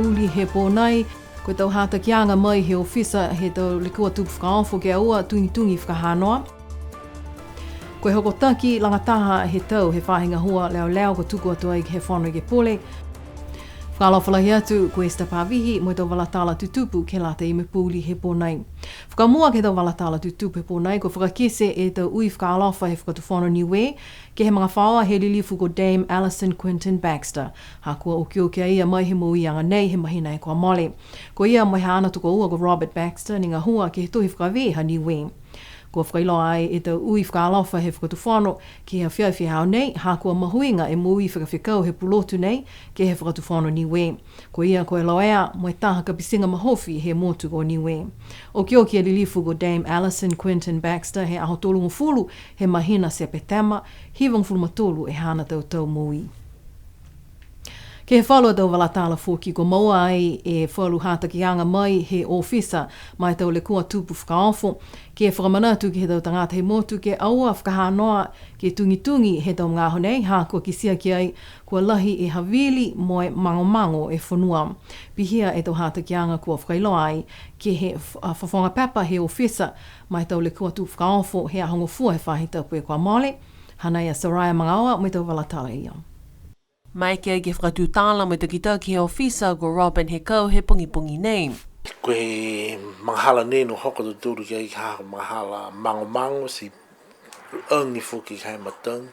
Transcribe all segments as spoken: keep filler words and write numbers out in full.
Puli he pō nei, ko e tau hatakiaga mai he ofisa he tau lekua tupu fakaofo ke aua tugitugi fakahanoa. Ko e hokotaki lagataha he tau he faahi gahua leoleo kua tuku atu ai ke he Fono Ekepule. Fakaalofa lahi atu, ko Esther Pavihi mo e tau vala tala tutupu ke lata mo e puli he pō nei. Fakamua ke he tau vala tala tutupu he pō nei, kua fakakite e tau ui fakaalofa he Fakatufono Niue ke he magafaoa he lilifu ko Dame Alison Quinton Baxter, ha kua okioki a ia mai he moiaga nei he mahina kua mole. Ko ia mo e haana tokoua ko Robert Baxter ne gahua ke he Tohi Fakavē ha Niue. Kua fakailoa ai e tau ui fakaalofa he Fakatufono ke he afiafi he aho nei, ha kua mahuiga e moui fakafekau he pulotu nei ke he Fakatufono Niue. Ko ia ko e loea mo e taha kapitiga mahofi he motu ko Niue. Okioki e lilifu ko Dame Alison Quinton Baxter he aho tolugofulu he mahina Sepetema, hivagofulu ma tolu e haana tau tau moui. Ke he falu a tau vala tala foki, kua moua ai e falu hatakiaga mai he ofisa ma e tau lekua tupu fakaofo ke fakamanatu ke he tau tagata he motu ke aua fakahanoa ke tugitugi he tau magaaho nei, ha kua kitia ki ai kua lahi e havili mo e magomago e fonua. Pihia e tau hatakiaga kua fakailoa ai ke he f-, a, fofoga pepa he ofisa ma e tau lekua tupu fakaofo he Aho Gofua he faahi tapu kua mole. Hanei a Soraya Magaoa mo e tau vala tala ia. Maeke ke fakatutala mo e takitaki he ofisa ko Robin Hekau he pogipogi nei. Ko e magahala nei ne hoko a tautolu ki ai, ha ko e magahala magomago, ti agi foki ke he matagi,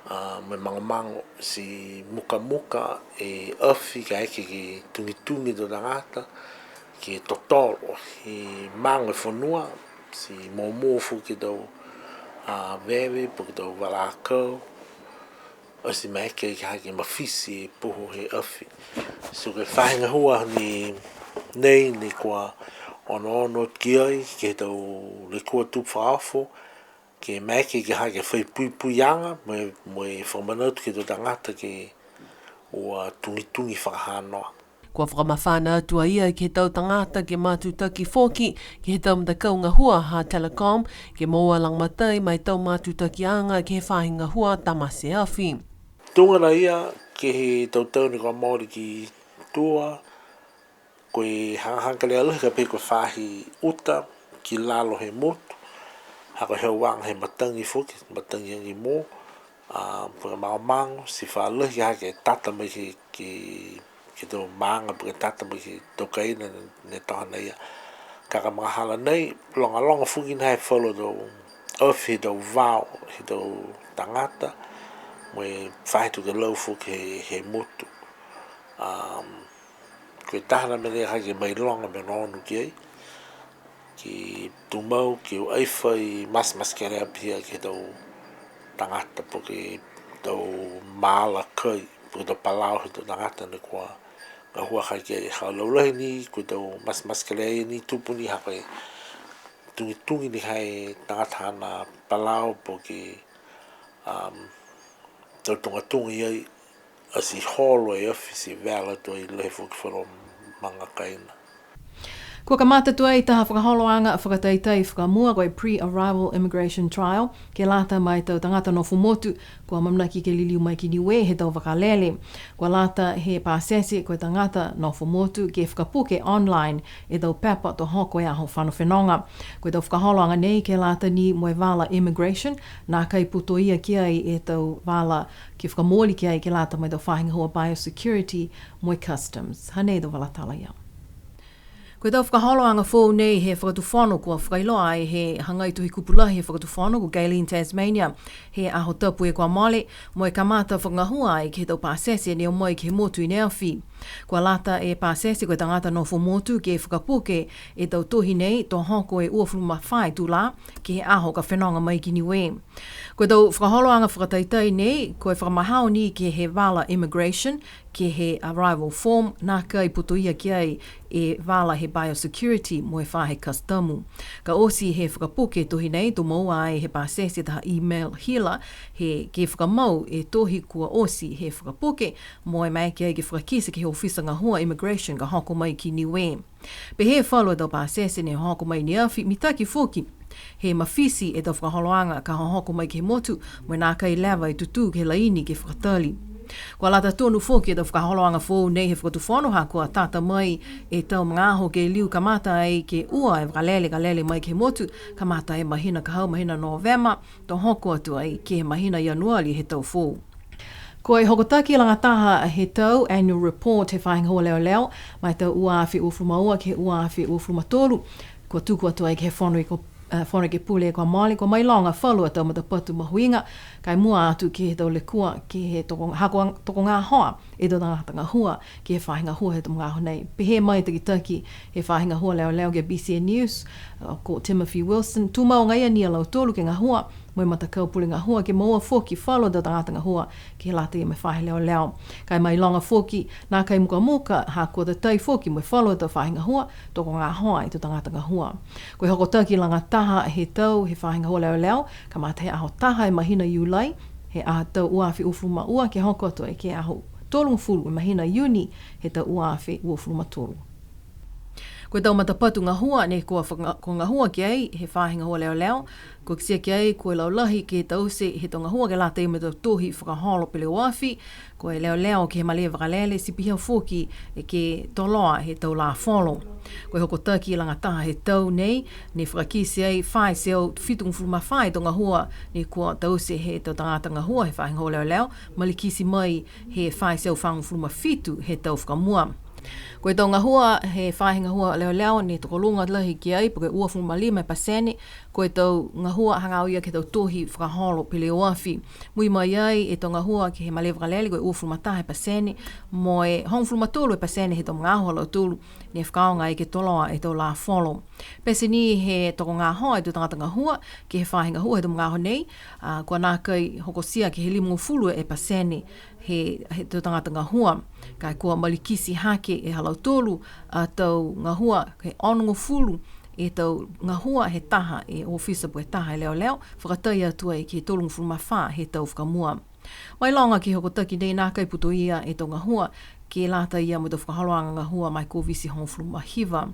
a, mo e magomago, ti mukamuka e afi kaeke ke tugitugi e tau tagata, ke totolo e mago e fonua, ti momo foki e tau, a, veve, po ke tau vala akau. Ati maeke ke hake mafiti e puhu he afi. So ko e faahi gahua ni nei ne kua onoono ki ai ke he tau lekua tupu fakaofo, ke maeke ke hake fai puipuiaga mo e, mo e fakamanatu ke he tau tagata ke ua tugitugi fakahanoa. Kua fakamafana atu a ia ke he tau tagata ke matutaki foki ke he tau matakau gahua ha Telecom, ke moua lagomatai ma e tau matutakiaga ke he faahi gahua tamate afi. Tuga na ia ke he tau tau ne kua mole ki tua, ko e hagahaga kelea lahi ka pehē ko e faahi uta ki lalo he motu, ha ko e heuaga he matagi foki, matagi agi mo, a, po ke magomago, ti fa lahi hake e tata mai ke, ke, ke he tau maaga, po ke tata mai ke he tau kaina ne, ne toha nei. Ka ko e magahala nei, logaloga foki ni he falu tau afi he tau vao he tau tagata, mo e faahi tokelau foki he, he motu. Um, ko e taha a mena ia ka ke mailoga mo e onoono ki ai, ke tumau ke o ai fai matematekelea pihia ke he tau tagata po ke tau maala kai, po ke tau palau he tau tagata ne kua gahua ka ke ai. Ha laulahi ni, ko e tau matematekelea ni tupu ni ha ko e tugitugi ni he tagata haana palau po ke, um, tau tugatugi ai, ati holo e afi ti vela atu ai lahi foki falu maga kaina. Kua kamata tuai taha fakaholoaga fakataitai fakamua ko e pre-arrival immigration trial, ke lata ma e tau tagata nofo motu, kua amanaki ke liliu mai ki Niue he tau vakalele. Kua lata he pasese ko e tagata nofo motu ke fakapuke online e tau pepa to hoko e aho fano fenoga. Ko e tau fakaholoaga nei ke lata ni mo e vala immigration, nākai putoia ki ai e tau vala ke fakamooli ki ai ke lata mo e tau faahi gahua biosecurity mo e customs. Hanei e tau vala tala ia. Ko e tau fakaholoaga foou nei he Fakatufono kua fakailoa ai he hagai tohi kupu lahi he Fakatufono ko Gaylene Tasmania he aho tapu kua mole, mo e kamata fakagahua ai ke he tau pasese ne o mai ke he motu i ne afi. Kua lata e pasese ko e tagata nofo motu ke fakapuke e tau tohi nei to hoko e uafulu ma fā e tulā ke he aho ka fenoga mai ki Niue. Ko e tau fakaholoaga fakataitai nei, ko e fakamahao ni ke he vala immigration, ke he arrival form, nākai putoia ki ai e vala he biosecurity mo e faahi kasitamu. Ka oti he fakapuke tohi nei, to moua ai he pasese taha email hila, he ke fakamau e tohi kua oti he fakapuke, mo e maeke ai ke fakakite ke he ofisa gahua immigration ka hoko mai ki Niue. Pehē e falu a tau pasese ne hoko mai ne afi, mitaki foki he mafiti e tau fakaholoaga ka hohoko mai ke he motu, mo e nākai leva e tutū ke he laini ke fakatali. Kua lata tonu foki e tau fakaholoaga foou nei he Fakatufono, ha kua tata mai e tau magaaho ke liu kamata ai ke ua e vakalele ka lele mai ke he motu, kamata e mahina ka hau, mahina Novema, to hoko atu ai ke he mahina Ianuali he tau foou. Ko e hokotaki lagataha he tau annual report he faahi gahua leoleo, ma e tau ua afe uafulu ma ua ke he ua afe uafulu ma tolu, kua tuku atu ai ke he Fono Eko-, eh, Fono Ekepule kua mole, kua mailoga falu a tau matapatu mahuiga, ka e mua atu ke he tau lekua, ke he toko, ha kua tokogahoa e tau tagata gahua ke he faahi gahua he tau magaaho nei. Pehē mai e takitaki he faahi gahua leoleo ke he B C N News, uh, ko Timothy Wilson, tumau agaia ni a lautolu ke gahua mo e matakau pule gahua ke moua foki falu a tau tagata gahua ke lata ia mo e faahi leoleo. Ka e mailoga foki, nākai mukamuka, ha kua tatai foki mo e falu a tau faahi gahua, tokogahoa e tau tagata gahua. Ko e hokotaki lagataha he tau he faahi gahua leoleo, kamata he aho taha e mahina Iulai, he a tau ua afe uafulu ma ua ke hoko atu ai ke he aho tolugofulu e mahina Iuni he tau ua afe uafulu ma tolu. Ko e tau matapatu gahua ne kua faka-, kua gahua ki ai he faahi gahua leoleo, kua kitia ki ai ko e laulahi ke taute he tau gahua ke lata ia mo e tau tohi fakaholo peleoafi, ko e leoleo ke he malē vakalele, ti pihia foki e ke toloa he tau lafolo. Ko e hokotaki lagataha he tau nei, ne fakakite ai fā e teau fitugofulu ma fā e tau gahua ne kua taute he tau tagata gahua he faahi gahua leoleo, malikiti mai he fā e teau fagofulu ma fitu he tau fakamua. Ko e tau gahua he faahi gahua leoleo ne tokoluga lahi ki ai, po ke uafulu ma lima e pasene, ko e tau gahua hagaao ia ke he tau tohi fakaholo peleoafi. Mui mai ai e tau gahua ke he malē vakalele, ko e uafulu ma taha e pasene, mo e hogofulu ma tolu e pasene he tau magaaho ha lautolu ne fakaaoga ai ke toloa e tau lafolo. Pete ni he tokogahoa e tau tagata gahua ke he faahi gahua he tau magaaho nei, a, kua nākai hokotia ke he limagofulu e pasene he, he tau tagata gahua. Ka e kua malikiti hake e ha lautolu a tau gahua, ke onogofulu e tau gahua he taha e ofisa po ke taha e leoleo, fakatai atu ai ke tolugofulu ma fā he tau fakamua. Mailoga ke he hokotaki nei, nākai putoia e tau gahua ke lata ia mo e tau fakaholoaga gahua ma e Koviti hogofulu ma hiva.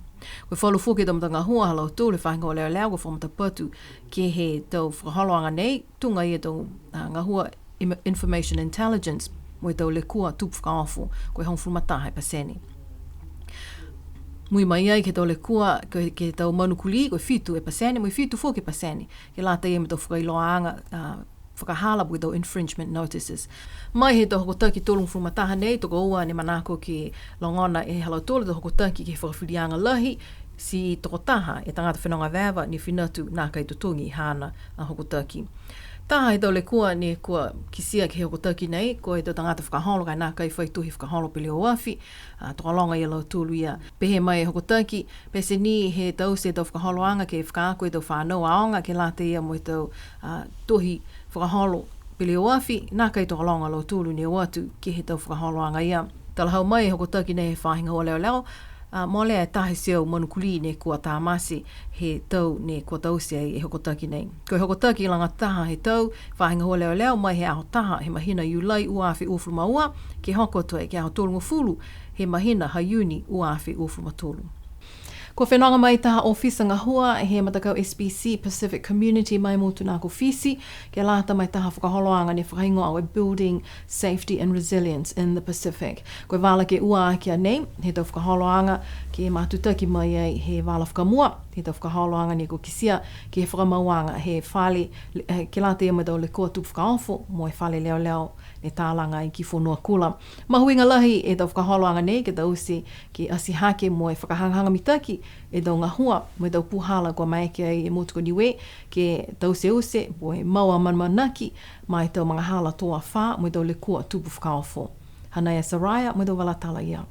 Ko e falu foki e tau matagahua ha lautolu he faahi gahua leoleo kua fakamatapatu ke he tau fakaholoaga nei, tuga ia e tau, a, gahua im-, information intelligence, mo e tau lekua tupu fakaofo, ko e hogofulu ma taha e pasene. Mui mai ai ke he tau lekua, ke, ke he tau manu kulī, ko e fitu e pasene, mo e fitu foki e pasene ke lata ia mo e tau fakailoaaga, a, fakahala po ke tau infringement notices. Mai he tau hokotaki tolugofulu ma taha nei, tokoua ne manako ke logona e ha lautolu e tau hokotaki ke he fakafiliaga lahi, ti tokotaha e tagata fenoga veva ne fina atu nākai totogi haana a hokotaki. Taha he tau lekua ne kua kitia ke he hokotaki nei, ko e tau tagata fakaholo ka e nākai fai tohi fakaholo peleoafi, a, tokologa ia lautolu ia. Pehē mai e hokotaki, pete ni he taute e tau fakaholoaga ke fakaako e tau fanau aoga ke lata ia mo e tau, a, tohi fakaholo peleoafi, nākai tokologa a lautolu ne o atu ke he tau fakaholoaga ia. Talahau mai e hokotaki nei he faahi gahua leoleo, a, molea e taha e teau manu kulī ne kua tamate he tau ne kua taute ai e hokotaki nei. Ko e hokotaki lagataha he tau faahi gahua leoleo mai he aho taha he mahina Iulai ua afe uafulu ma ua, ke hoko atu ai ke he aho tolugofulu he mahina ha Iuni ua afe uafulu ma tolu. Kua fenoga mai taha ofisa gahua he matakau S P C Pacific Community mai motu na ko Fisi, ke lata mo e taha fakaholoaga ne fakahigoa ko e Building Safety and Resilience in the Pacific. Ko e vala ke ua aki a nei he tau fakaholoaga ke matutaki mai ai he vala fakamua, he tau fakaholoaga ne kua kitia ke he fakamauaga he fale, eh, ke lata ia mo e tau lekua tupu fakaofo mo e fale leoleo ne talaga ai ki Fonuakula. Mahuiga lahi e tau fakaholoaga nei ke taute ke ati hake mo e fakahagahaga mitaki e tau gahua mo e tau puhala kua maeke ai e motu ko Niue ke tauteute mo e mau amanamanaki ma e tau magahala tō afā mo e tau lekua tupu fakaofo. Hanei a Saraia mo e tau vala tala ia.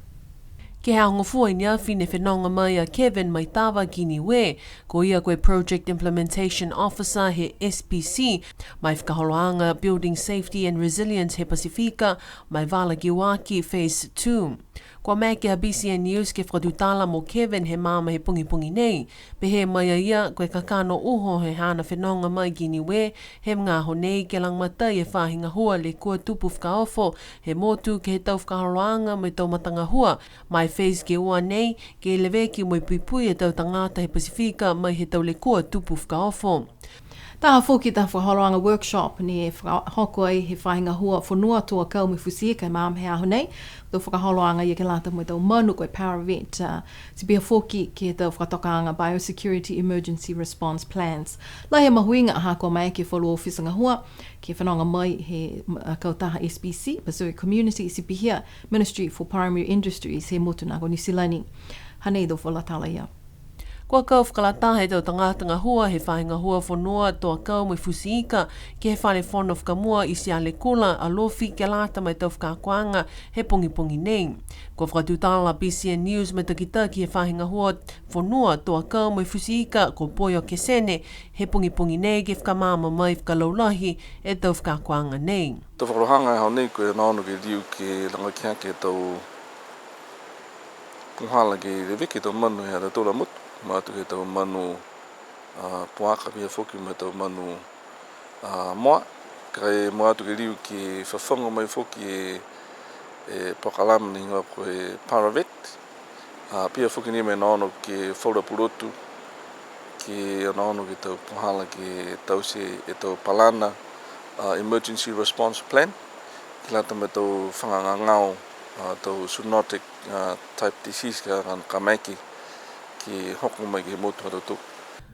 Ke he aho Gofua i ne afi ne fenoga mai a Kevin Maitava ki Niue, ko ia ko e Project Implementation Officer he S P C, ma e fakaholoaga Building Safety and Resilience he Pasifika, ma e vala ke ua aki Phase two. Kua maeke a B C N News ke fakatutala mo Kevin he magaaho he pogipogi nei. Pehē mai a ia, ko e kakano uho he haana fenoga mai ki Niue he magaaho nei ke lagomatai e faahi gahua lekua tupu fakaofo he motu ke he tau fakaholoaga mo e tau matagahua, ma e phase ke ua nei, ke leveki mo e puipui e tau tagata he Pasifika mai he tau lekua tupu fakaofo. Taha foki taha fakaholoaga workshop ne fakahoko ai he faahi gahua fonua, tō akau mo e futi ika he magaaho he aho nei. Tau fakaholoaga ia ke lata mo e tau manu ko e Paravet, a, ti pihia foki ke he tau fakatokaaga Biosecurity Emergency Response Plans. Lahi e mahuiga ha kua maeke e falu ofisa gahua ke fenoga mai he, a, kautaha S P C, Pacific Community, ti pihia Ministry for Primary Industries he motu na ko Niu Silani. Hanei e tau vala tala ia. Kua kau fakalataha e tau tagata gahua he faahi gahua fonua, tō akau mo e futi ika ke he fale fono fakamua i Sialekula, Alofi, ke lata mo e tau fakaakoaga he pogipogi nei. Kua fakatutala B C N News mo e takitaki he faahi gahua fonua, tō akau mo e futi ika ko Poio Kesene he pogipogi nei ke fakamaama mai fakalaulahi e tau fakaakoaga nei. Tau fakaholoaga he aho nei ko e onoono ke liu ke lagaki hake e tau puhala ke leveki e tau manu he ha tautolu a motu, mua atu ke he tau manu, a, puaka, pihia foki mo e tau manu, a, moa, ka e mua atu ke liu ke fafagu mai foki e, e polokalama ne higoa ko e Paravet, a, pihia foki ni mo e onoono ke he falu a pulotu, ke onoono ke he tau puhala ke taute e tau palana, a, Emergency Response Plan, ke lata mo e tau faga gagao, a, tau zoonotic, a, type disease ka, ka, ka maeke ke hoko mai ke he motu ha tautolu.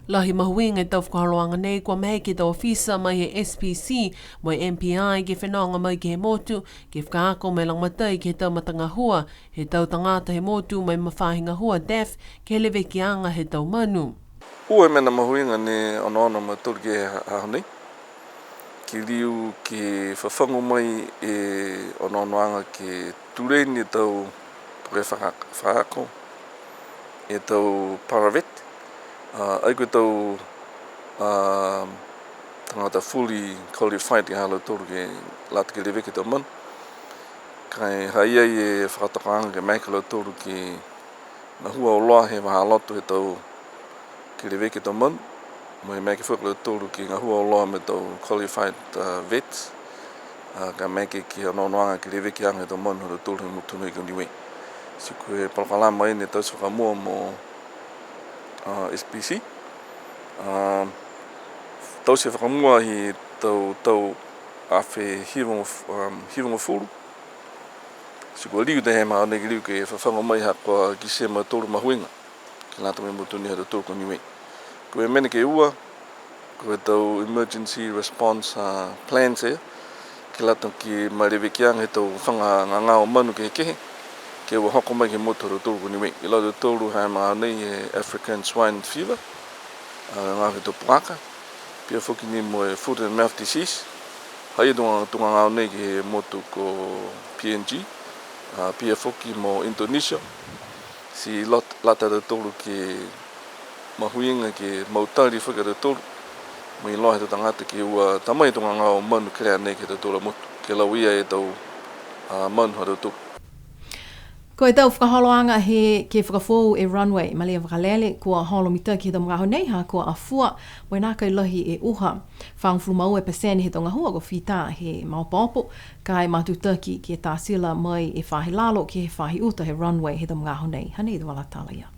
Lahi e mahuiga he tau fakaholoaga nei, kua maeke e tau ofisa mai he S P C mo e M P I ke fenoga mai ke he motu, ke fakaako mo e lagomatai ke he tau matagahua he tau tagata he motu mo e ma faahi gahua DAFF ke he levekiaga he tau manu. Ua e mena mahuiga ne onoono a mautolu ke he aho nei, ke liu ke fafagu mai e onoonoaga ke tuleni e tau, po ke faka-, fakaako e tau Paravet, a, ai ko e tau, a, tagata fully qualified ke he ha lautolu ke lata ke leveki e tau manu. Ka e ha i ai e fakatokaaga ke maeke a lautolu ke gahua auloa he vahā loto he tau ke leveki e tau manu, mo e maeke foki a lautolu ke gahua auloa mo e tau qualified, a, vets, a, ka maeke ke he onoonoaga ke levekiaga he tau manu ha tautolu he motu nei ko Niue. Ti ko e polokalama ia ne taute fakamua mo, a, S P C. A, taute fakamua he tau, tau afe hiva, um, hivagofulu. Ti kua liu taha e magaaho nei ke liu ke fafagu mai ha kua kitia e mautolu mahuiga ke lata mo e motu nei ha tautolu ko Niue. Ko e mena ke ua, ko e tau emergency response, a, plans ia, ke lata ke ma levekiaga he tau faga gagao manu kehekehe, ke ua hoko mai ke he motu ha tautolu ko Niue. Iloa e tautolu he magaaho nei e African swine fever, a, gagao he tau puaka, pihia foki ni mo e foot and mouth disease, ha i ai e tau, tau gagao nei ke he motu ko P N G, a, pihia foki mo Indonesia. Ti lot-, lata a tautolu ke mahuiga ke mautali foki a tautolu, mo e iloa he tau tagata ke ua ta mai e tau gagao manu kelea nei ke he ha tautolu a motu, ke lauia e tau, a, manu ha tautolu. Ko e tau fakaholoaga he ke fakafoou e runway malē vakalele, kua holo mitaki he tau magaaho nei, ha kua afua mo e nākai lahi e uha. Fāgofulu ma ua e pasene he tau gahua kua fita he maopoopo, ka e matutaki ke tā sila mai e faahi lalo ke he faahi uta he runway he tau magaaho nei. Hanei e tau vala tala ia.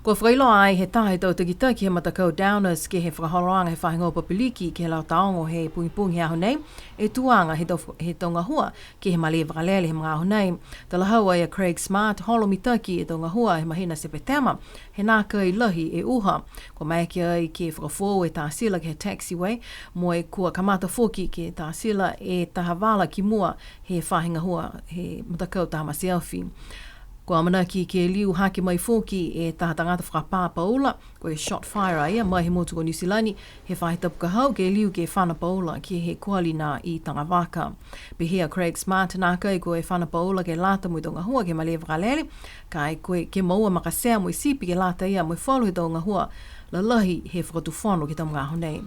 Kua fakailoa ai he taha he tau takitaki he matakau Downers ke he fakaholoaga he faahi gahua papiliki ke he Leo Taogo he pogipogi he aho nei, e tuaga he tau, he tau gahua ke he malē vakalele he magaaho nei. Talahau ai a Craig Smart, holo mitaki e tau gahua he mahina Sepetema, he nākai lahi e uha. Kua maeke ai ke fakafoou e tā sila ke he taxiway, mo e kua kamata foki ke tā sila e taha vala ki mua he faahi gahua he matakau taha mate afi. Kua amanaki ke liu hake mai foki e taha tagata fakapā paula, ko e shot firer ia mai he motu ko Niu Silani, he faahi tapu ka hau ke liu ke fana paula ke he kuali nā i Tagavaka. Pehē a Craig Smart, nākai ko e fana paula ke lata mo e tau gahua ke he malē vakalele, ka e ko e ke moua makatea mo e sipi ke lata ia mo e falu he tau gahua lalahi he fakatufono ke he tau magaaho nei.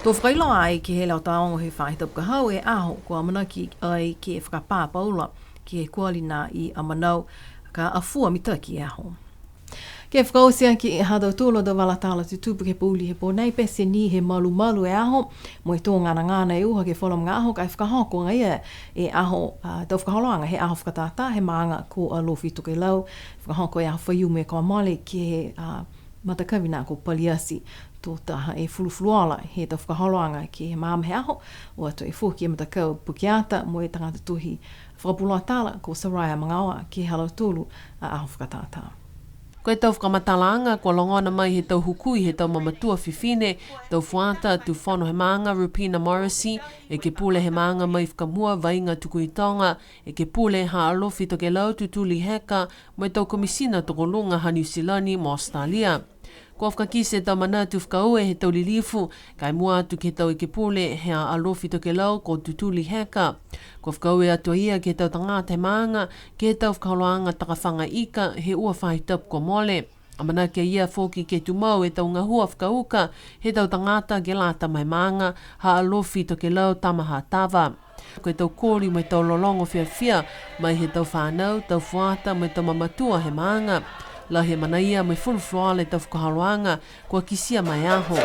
To fakailoa ai ke he Leo Taogo he faahi tapu ka hau e aho kua amanaki ai ke fakapā paula ke he kuali nā i Amanau, ka afua mitaki e aho. Ke fakaoti aki e ha tautolu a tau vala tala tutupu ke he pouli he pō nei, pete ni he malumalu e aho, mo e tō ganagana e uha ke he falu magaaho, ka e fakahoko agaia e aho, a, tau fakaholoaga he aho fakatātā he maaga ko Alofi Tokelau, fakahoko e aho Faiumu kua mole ke he, a, matakavi nā ko Paliati. Tō taha e fulufuluola he tau fakaholoaga ke he magaaho he aho, o atu ai foki e matakau pukeata mo e tagata tohi fakapuloa tala ko Soraya Magaoa ke he ha lautolu a aho fakatātā. Ko e tau fakamatalaaga kua logona mai he tau hukui he tau mamatua fifine, tau fuata tufono he maaga Rupina Morrissey, ekepule he maaga mai fakamua Vaiga Tukuitoga, ekepule ha Alofi Tokelau Tutuli Heka, mo e tau komisina tokoluga ha Niu Silani mo Australia. Kua fakakite e tau manatu fakaaue he tau lilifu, ka e mua atu ke he tau ekepule ha Alofi Tokelau ko Tutuli Heka. Kua fakaaue atu a ia ke he tau tagata he maaga, ke he tau fakaholoaga takafaga ika he ua faahi tapu kua mole. Amanaki a ia foki ke tumau e tau gahua fakauka he tau tagata ke lata mo e maaga ha Alofi Tokelau Tamahatava. Ko e tau koli mo e tau lologo fiafia mai he tau fanau, tau fuata mo e tau mamatua he maaga. Lahi e manaia mo e fulufuluola e tau fakaholoaga kua kitia ma e aho.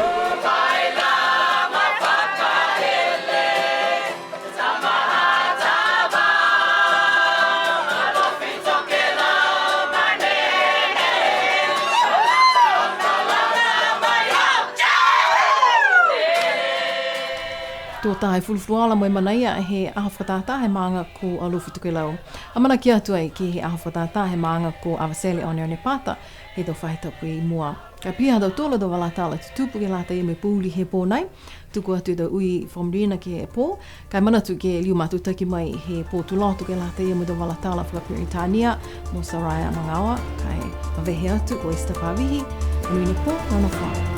Tō taha e fulufuluola mo e manaia he aho fakatātā he maaga ko Alofi Tokelau. Amanaki atu ai ke he aho fakatātā he maaga ko Avatele Oneonepata he tau faahi tapu i mua. Ka e pihia ha tautolu a tau vala tala tutupu ke lata ia mo e pouli he pō nai. Tuku atu e tau ui fakamonuina ke he pō. Ka e manatu ke liu matutaki mai he pō Tuloto ke lata ia mo e tau vala tala fakaperitania mo Soraya Magaoa. Ka e mavehe atu ko Esther Pavihi, monuina e pō, nonofo ā.